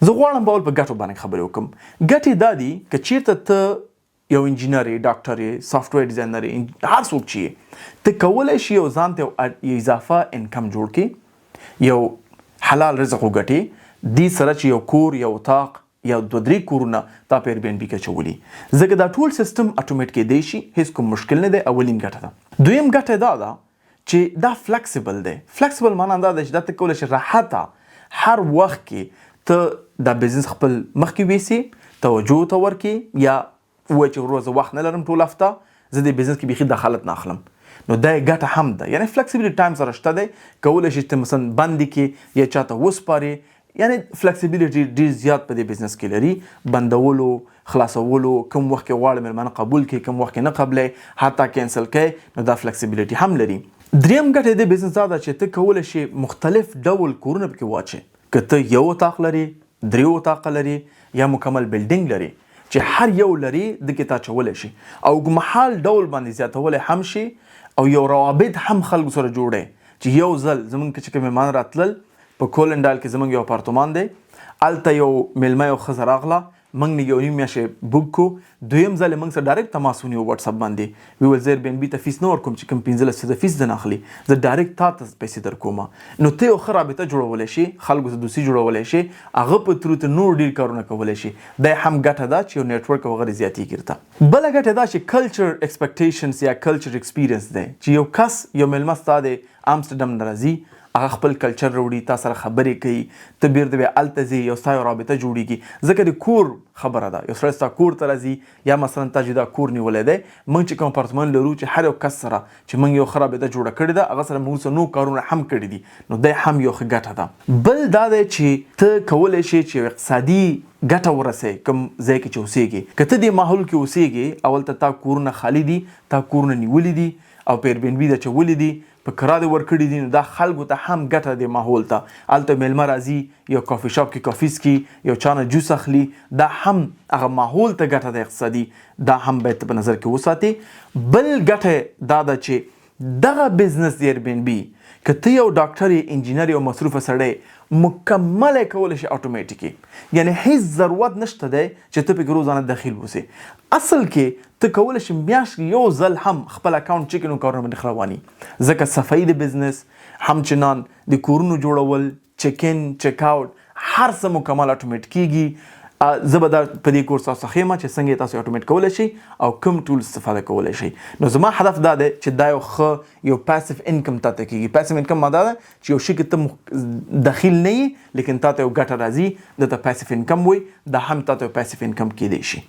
زه غواړم په اول په ګټو باندې خبرې وکم. ګټې دا دي، که چیرته ته یو انجینر یې، ډاکټر یې، software designer یې، هر څوک چې یې، ته کولی شي یو ځان ته یو اضافه income جوړ کړي، یو حلال رزق وګټي دې سره چې یو کور، یو اتاق یا دوه درې کورونه تا په Airbnb کې اچولي، ځکه دا ټول سیستم اتومات کېدی شي، هیڅ کوم مشکل نه دی. اولین ګټه ده. دویم ګټه دا ده چې دا flexible دی. flexible معنا دا ده چې دا ته کولی شې راحته هر وخت کې ته دا business خپل مخکې ویسي، توجه ته ورکې، یا ووایې چې وروره، زه وخت نه لرم، ټول هفته زه دې business کې بیخي دخالت نه اخلم. نو دا یې ګټه هم ده، یعنی flexibility time سره شته دی. کولی شي ته مثلا بند کې یا چاته وسپارې، یعنی flexibility ډیر زیات په دې business کې لري. بندولو، خلاصولو، کوم وخت کې غواړې مېلمانه قبول کړي، کوم وخت کې نه قبلې، حتی cancel کوي، نو دا flexibility هم لري. دریم ګټه د business دا ده چې ته کولی شې مختلف ډول کورونه پکې واچې. که ته یو اتاق لري، درې اتاقه لري یا مکمل building لري چې هر یو لري، د کې ته اچولی شي او محل ډول باندې زیاتولی هم شي او یو روابط هم خلکو سره جوړی. چې یو ځل زمونږ چې کوم مېلمانه راتلل، په کولنډال کې زمونږ یو اپارتمان دی، هلته یو مېلمه، یو ښځه راغله، موږ نه یو نیم میاشت book کو. دویم ځل موږ سره direct تماس ونیو واتساپ باندې، ویل زه Airbnb ته فیس نه ورکوم چې کوم 15% فیس نه اخلي، زه direct تا ته پیسې درکوم. نو ته یو ښه رابطه جوړولی شي، خلکو سره دوستي جوړولی شي، هغه په through ته نور ډیر کارونه کولی شي. دا هم ګټه ده چې یو network وغیرہ زیاتیږي درته. بله ګټه دا چې culture expectations یا culture experience دی، چې یو کس، یو مېلمه ستا دی امستردام نه راځي، هغه خپل culture وروړي، تا سره خبرې کوي، ته بیرته بیا هلته ځې، یو ستا یو رابطه جوړیږي، ځکه د کور خبره ده. یو سړی ستا کور ته راځي یا مثلا تا چې دا کور نیولی دی، موږ چې کوم اپارتمان لرو، چې هر یو کس سره چې موږ یو ښه رابطه جوړه کړې ده، هغه سره موږ نور کارونه هم کړي دي، نو دا هم یو ښه ګټه ده. بل دا دی چې ته کولی شې چې یو اقتصادي ګټه ورسې کوم ځای کې چې اوسېږي. که ته دې ماحول کې اوسېږي، اول ته تا کورونه خالي دي، تا کورونه نیولي دي او په Airbnb د چولي دي، په کرا دې ورکړي دي، نو دا خلکو ته هم ګټه دی، ماحول ته. هلته میلمه راځي، یو coffee shop کې کافي څکي، یو چا نه juice اخلي، دا هم هغه ماحول ته ګټه ده اقتصادي. دا هم باید په نظر کې وساتي. بل ګټه دا ده چې دغه business دی Airbnb، که ته یو ډاکټر یې، انجینر یو مصروفه سړی، مکمل یې کولی شي اتوماتیکي، یعنی هیڅ ضرورت نشته دی چې ته پکې روزانه دخیل اوسې. اصل کې ته کولی شې میاشت کې یو ځل هم خپل account check، نو کارونه باندې رواني، ځکه صفایي د business همچنان د کورونو جوړول، check in، check out، هر څه مکمل اتومات کیږي. زه به دا په دې کورس تاسو ښیم چې څنګه تاسو اتومات کولی شئ او کوم tool استفاده کولی شئ. نو زما هدف دا دی چې دا یو ښه یو passive income تاته کیږي. passive income ما دا ده چې یو شي کې ته دخیل نه یې، لیکن تاته یو ګټه راځي، دته passive income وي. دا هم تاته یو passive income کیدی شي.